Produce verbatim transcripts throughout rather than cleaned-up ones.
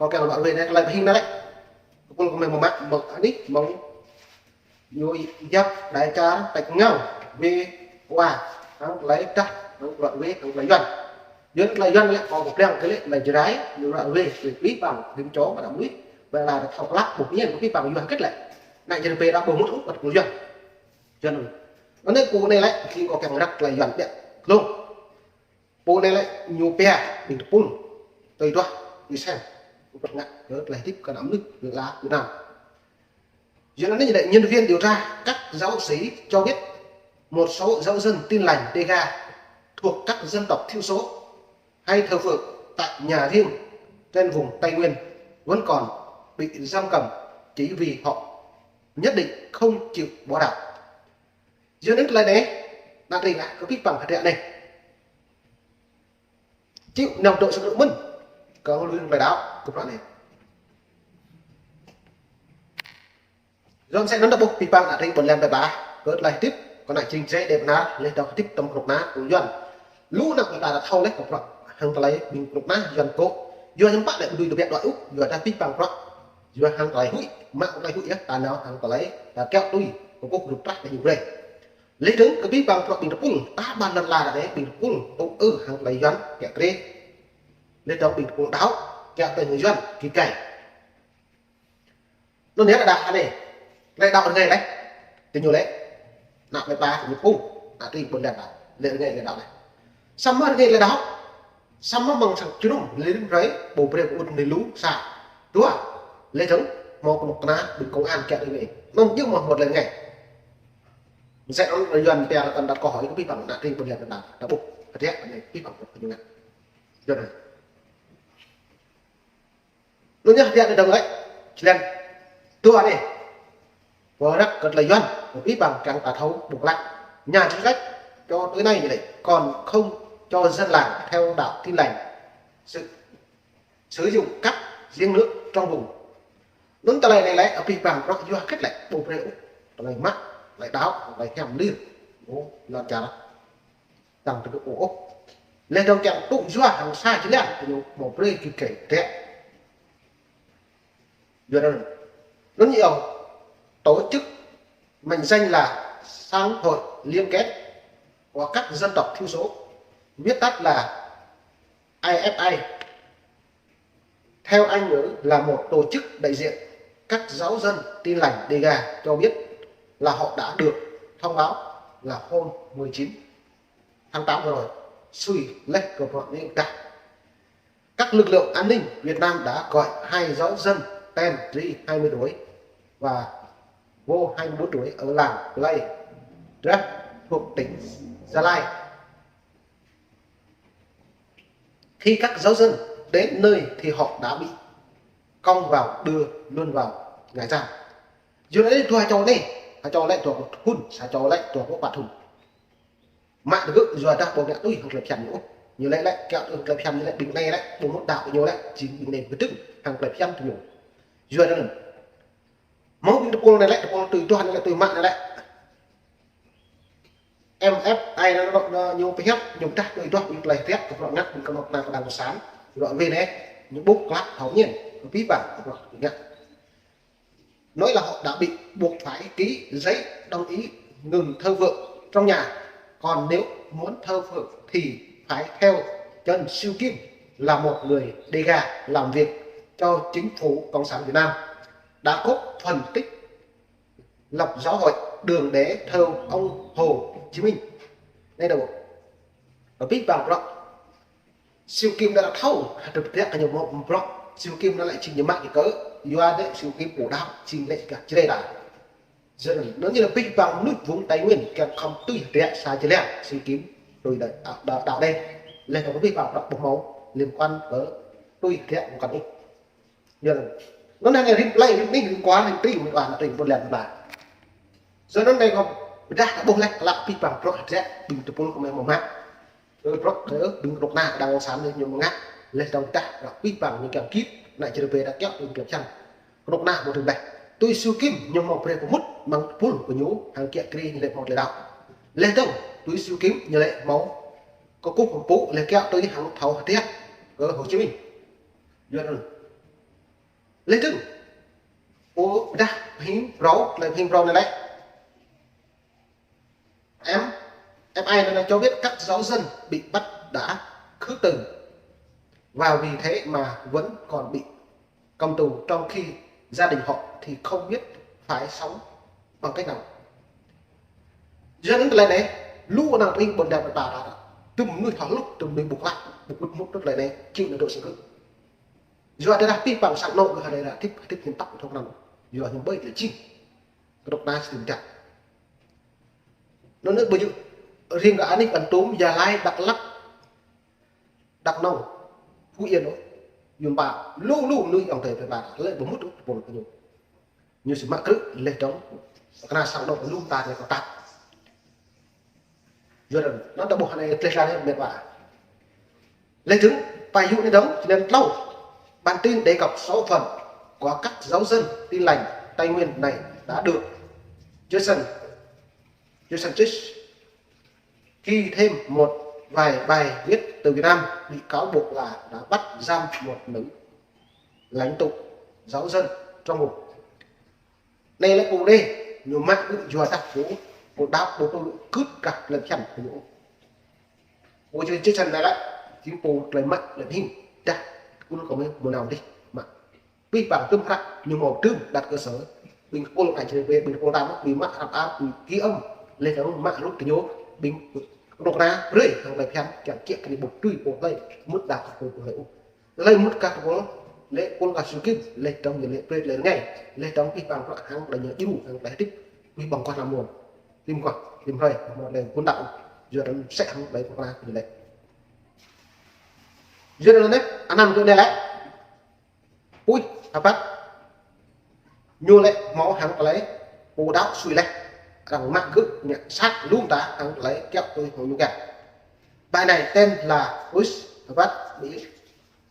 Kâo kiăng ră ruai anai tơlơi pơhing anai lĕ. Kơkuh kơ mơi mơ̆ng mă, mơ̆ng anih, mơ̆ng ñu yap đai čar tač ngao wê wa, hăng tơlơi dah, hăng ră ruai, hăng tơlơi Yuan. Yuan tơlơi Yuan lĕ kâo pơblang kơ lĕ tơlơi Jrai, ñu ră ruai, kơ abih bang rĭm čô ƀing ta mơnuih, ƀing ta thâo klă ƀuh ñen kơ abih bang yua hơget lĕ. Ană Jrai ƀing ta ƀuh mơ̆n ôh, ƀuh tơlơi Yuan. Yuan. Anai pô anai lĕ, khi kâo kiăng răk tơlơi Yuan biă. Glông. Pô anai lĕ ñu pia ƀing tơpul tui duah, tui sem, kơkuh ngă kơ tơlơi hơdip kơ ană mơnuih lĕ Việt Nam. Yuan anai lĕ nhân viên điều tra các giáo sĩ cho biết một số giáo dân Tin Lành Đêga thuộc các dân tộc thiểu số hay thờ phượng tại nhà riêng trên vùng Tây Nguyên vẫn còn bị giam cầm chỉ vì họ nhất định không chịu bỏ đạo. Yuan anai tơlơi anai, ană tring ah, kơ abih bang hơdră anai. Chịu nao dŏ sơkơnŭ mơ̆n, kơ lui tơlơi đaŏ, kơ bruă anai. Yuan sĕ anŭn ta ƀuh abih bang ană tring ƀôn lan ƀai ƀa, kơ tơlơi hơdip, kơ ană tring Jrai đe bơnar, lĕ dŏ hơdip tơm kơnuk kơna, kơ Yuan. Lu ană ƀôn lan ta thâo lĕ kơ bruă, hăng tơlơi ƀing kơnuk kơna, Yuan kơ, Yuan hiư̆m pă lĕ ƀu dưi tơbiă đuaĭ ôh, Yuan ta abih bang bruă, Yuan hăng tơlơi huĭ, mă tơlơi huĭ yơh, ta nao hăng tơlơi, ta kiaŏ tui, kơkuh rup trah ta ñu brơi. Lĕ dơ̆ng kơ abih bang bruă ƀing tơpul, ta ƀan lŏn ala anai ƀing tơpul, tŭ ư hăng tơlơi Yuan kiă kriê. Lĕ dơ̆ng ƀing tơpul đaŏ, kiă tui hăng Yuan git gai. Anŭn yơh đa đa anai. Lĕ đaŏ rơngai lĕ. Tui ñu lĕ. Ană plei pla tui ñu pô, ană tring ƀôn lan ta. Lĕ rơngai lĕ đaŏ lĕ. Samơ̆ rơngai lĕ đaŏ. Samơ̆ mơ̆ng sang jơnum, lĕ rĭm hrơi, ƀu brơi pơŭn anai lu sa. Dua, lĕ dơ̆ng, hmâo kơnuk kơna, ƀing công an kiă tui anai. Anŭn yơh mơ̆ hmâo lĕ rơngai. Mơsĕ anŭn Yuan pia lĕ kăn đặt câu hỏi kơ abih bang ană tring ƀôn lan ta. Ta ƀuh, hơdră anai abih bang kơ ñu ngă. Yuan anai. Anŭn yơh hơdră anai dơ̆ng lĕ, čơlen. Dua anai. Pơrăk kơ tơlơi Yuan, kơ abih bang kiăng ta thâo ƀuh klă. Nhà chức trách cho tới nay lĕ còn không cho dân làng theo đạo Tin Lành. Sự sử dụng các giếng nước trong vùng. Anŭn tơlơi anai lĕ, abih bang bruă yua hơget lĕ, ƀu brơi ôh. Tơlơi mă, tơlơi đaŏ, tơlơi hiam lir. Ƀu lŏn čar. Tăng tơgŭ ôh. Lĕ dơ̆ng kiăng tŭ yua hăng sa jơlan, tơ ñu hmâo brơi kơ kĕ tĕ. Yua anŭn. Anŭn ñu, tổ chức mệnh danh là Sáng hội Liên kết của các dân tộc thiểu số, viết tắt là I F I. Theo Anh ngữ là một tổ chức đại diện. Các giáo dân Tin Lành Đêga cho biết là họ đã được thông báo là hôm mười chín tháng tám vừa rồi, sui leh kơ bruă anai dah. Các lực lượng an ninh Việt Nam đã gọi hai giáo dân tên Ri hai mươi tuổi và Vô hai mươi bốn tuổi ở làng Plei Drah thuộc tỉnh Gia Lai. Khi các giáo dân đến nơi thì họ đã bị còng vào, đưa luôn vào ngại giam. Yua anai dua čô anai, sa čô lĕ dua pluh thŭn, sa čô lĕ dua pluh pă thŭn. Mă tơgŭ yua dah ƀu ngă tui hăng tơlơi phiăn ñu ôh. Ñu lĕ lĕ kiaŏ tui hăng tơlơi phiăn ñu lĕ ƀing anai lĕ, ƀu mŭt đaŏ kơ ñu lĕ, jing ƀing anai kơdơ̆ng hăng tơlơi phiăn tui ñu. Yua anŭn. Hmâo ƀing tơpul anai lĕ, tơpul tui duah anai lĕ, tui mă anai lĕ. M F I anŭn, anŭn, anŭn ñu pơhiăp, ñu pơdah tui duah ƀing tơlơi hơdră kơ bruă ngă ƀing kơnuk kơna kơđang kơsan. Bruă wê anai, ñu ƀuh klă thâo ñen, kơ abih bang kơ bruă ngă. Nói là họ đã bị buộc phải ký giấy đồng ý ngừng thờ phượng trong nhà. Còn nếu muốn thờ phượng thì phải theo chân Siu Kim là một người Đêga làm việc cho chính phủ Cộng sản Việt Nam đã góp phần tích lập giáo hội Đường Đế thờ ông Hồ Chí Minh. Đây là một ở Big Bang Rock. Siu Kim anŭn lĕ thâo, hơdră kơ ñu mơ̆ bruă, Siu Kim anŭn lĕ jing ñu mă kơ, yua anŭn Siu Kim pô đaŏ, jing lĕ gah Jrai đaŏ. Yua anŭn, anŭn ñu lĕ abih bang mơnuih vùng Tây Nguyên, kiăng khŏm tui hơdră sa jơlan, Siu Kim tui đaŏ, đaŏ, đaŏ đeh. Leh dơ̆ng abih bang bruă ƀu hmâo liên quan kơ tui hơdră liên quan ôh. Yua anŭn. Anŭn anai rĭm plei, rĭm anih, rĭm kual, rĭm tring, rĭm ƀôn lan ta. Yua anŭn anai kâo pơdah ta ƀuh leh klă abih bang bruă hơdră ƀing tơpul kơ mơi mơ̆ng mă. Kơ bruă kơ ƀing kơnuk kơna đang sang anai ñu mơngă. Leh dơ̆ng dah bruă abih bang ñu kiăng git, ană Jrai ƀing ta kiaŏ ƀing kiăng čang. Kơnuk kơna ƀu tơleh. Tui Siu Kim ñu hmâo brơi pơmŭt mơ̆ng tơpul kơ ñu hăng kiaŏ kriê ñu lĕ hmâo tơlơi đaŏ. Leh dơ̆ng tui Siu Kim ñu lĕ hmâo kơkuh kơkuh leh kiaŏ tui hăng thâo hơdră kơ Hồ Chí Minh. Yua anŭn. Lĕ dơ̆ng, ơ, dah pơhing phrâo, tơlơi pơhing phrâo anai lĕ. Em, em ai anai cho biết các giáo dân bị bắt đã khước từ và vì thế mà vẫn còn bị cầm tù, trong khi gia đình họ thì không biết phải sống bằng cách nào. Yua anŭn tơlơi anai, lu anŭn ƀing ƀôn lan ta ta. Tơm mơnuih thâo hluh, tơm mơnuih ƀu klă, ƀu kŭt mŭt tơlơi anai, chịu nao dŏ sang krư̆. Yua dah pih păng sang anŏ gơ̆ hơdai ră, hơdip, hơdip hiam tăp thâo krăn. Yua hiam ƀơi tơlơi jing. Kơdŏk na sĭt dah. Anŭn anai ƀu djơ̆ riêng kơ anih Kon Tum, Gia Lai, Dak Lak, Dak Nông, Phú Yên ôh. Yua mơ̆n lu lu mơnuih ayŏng adơi plơi pla, lĕ ƀu mŭt ôh tơpul kơ ñu. Ñu sĭ mă krư̆ laih dơ̆ng, kơna sang anŏ lu ta anai kơ ta. Yua anŭn, anŭn ta ƀuh anai tơlơi anai mĕt wa. Laih dơ̆ng, pai yŭ anai dơ̆ng, črăn klâo. Bản tin đề cập số phận của các giáo dân Tin Lành Tây Nguyên này đã được Jason, Jason Chris ghi thêm một vài bài viết từ Việt Nam bị cáo buộc là đã bắt giam một nữ lãnh tụ giáo dân trong ngục. Anai lĕ pô anai, ñu mă gơ̆ yua dah pô, pô đaŏ pô tŭ kưt kah tơlơi phiăn kơ ñu. Pô čih čih čăn anai lĕ, jing pô tơlơi mă tơlơi pơhing, dah, kul kơ mơ̆ mơnao dih, mă. Pih păng tơm hră, ñu mâo tơm đặt cơ sở, ƀing kơpul ngă čơrê bê, ƀing kơpul tam, ƀing mă hră ăp, ƀing ghi âm, laih dơ̆ng mă rut tơ ñu, ƀing kơnuk kơna, brơi, hăng tơlơi phiăn, kiăng kiăng kơ ñu ƀu tui pô tơlơi, mŭt dah kơ pô tơlơi ôh. Tơlơi mŭt kah tơpul, lĕ pul kah Siu Kim, laih dơ̆ng ñu lĕ brơi tơlơi rơngai, laih dơ̆ng pih păng prăk hăng tơlơi ñu djru, hăng tơlơi hơdip, pih păng kah anăm mơ̆n. Tĭm kah, tĭm hrơi, mơ̆n lĕ ƀun đaŏ, yua anŭn sĕ hăng tơlơi pơkra ñu lĕ. Yua anŭn anai, anăm kơ anai lĕ. Puih, hơpăt, ñu lĕ hmâo hăng tơlơi pô đaŏ sui laih, arăng mă gơ̆ ngă sat lŏm ta hăng tơlơi kiaŏ tui hăng ñu gah. Bài này tên là Puih, hơpăt, bị,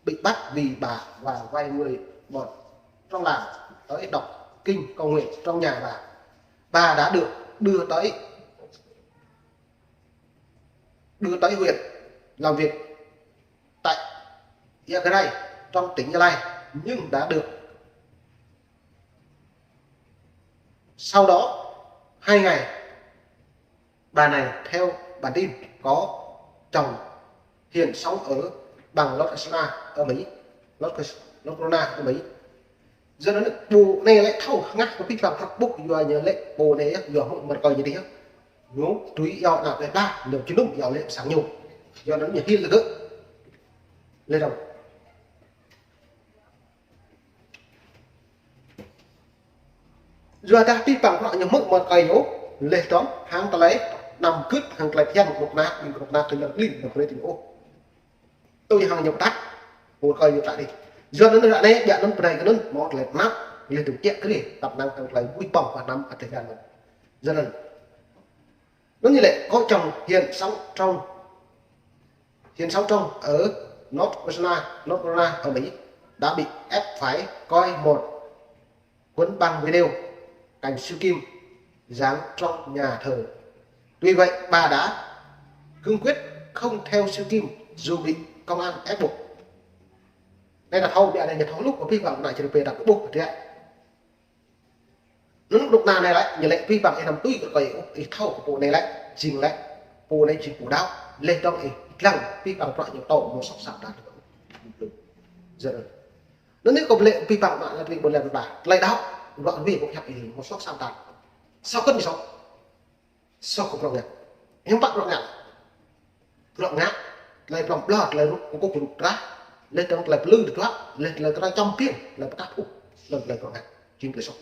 bị bắt vì bà và vay mười bọn trong làng tới đọc kinh cầu nguyện trong nhà bà. Bà đã được đưa tới, đưa tới huyện làm việc tại Ia Grai trong tỉnh Gia Lai, nhưng đã được, sau đó hai ngày, bà này theo bản tin có chồng hiện sống ở bang North Carolina ở Mỹ, North Cas-, North Carolina ở Mỹ. Yua anŭn pô anai lĕ thâo hơngah kơ pih păng prăk ƀuh yua ñu lĕ pô anai yơh, yua hmư̆ mơ̆ng rơkơi ñu dih yơh. Ñu tui iâu ană plơi pla, ñu jơnum iâu lĕ sang ñu. Yua anŭn ñu hil lĕ gơ̆. Lĕ dơ̆ng. Yua dah pih păng prăk ñu hmư̆ mơ̆ng rơkơi ñu, laih dơ̆ng hăng tơlơi anăm gưt hăng tơlơi phiăn kơnuk kơna, ƀing kơnuk kơna tơlơi lin, tơlơi tĭng ôh. Tui hăng ñu pơtă, pô rơkơi ñu pơtă dih. Yua anŭn ră anai, biă anŭn pơdai kơ anŭn, mâo tơlơi pơanăp, laih dơ̆ng kiaŏ kơ dih, tăp năng hăng tơlơi ƀuih ƀơ̆ng pơanăm adai gah anŭn. Yua anŭn. Anŭn ñu lĕ, có chồng hiện sống trong, hiện sống trong ở North Carolina, North Carolina ở Mỹ, đã bị ép phải coi một cuốn băng video cảnh Siu Kim giảng trong nhà thờ. Tuy vậy, bà đã cương quyết không theo Siu Kim dù bị công an ép buộc. Anai ta thâo, biă anai ñu thâo hluh kơ pih păng ană čơrê bê ta kơ ƀuh kơ dih. Anŭn kơnuk kơna anai lĕ, ñu lĕ pih păng ih anăm tui kơ rơkơi ôh, ih thâo kơ pô anai lĕ, jing lĕ, pô anai jing pô đaŏ, laih dơ̆ng ih lăng pih păng prăk ñu tŏ mơ̆ soh sat ta. Yua anŭn. Anŭn anai kâo ƀu lĕ pih păng mă lĕ ƀing ƀôn lan ta. Tơlơi đaŏ, ruă rơwe ƀu khăp ih mơ̆ soh sat ta. Soh kơ̆n soh. Soh kơ prŏng ngă. Hiư̆m pă prŏng ngă. Prŏng ngă, tơlơi prŏng ƀlŏr, tơlơi rŭt kơkuh rŭt trah, laih dơ̆ng tơlơi plư tơdruă, laih tơlơi tơlơi čăm piêng, tơlơi pơkah pơpŭ, laih tơlơi prŏng ngă, jing tơlơi soh.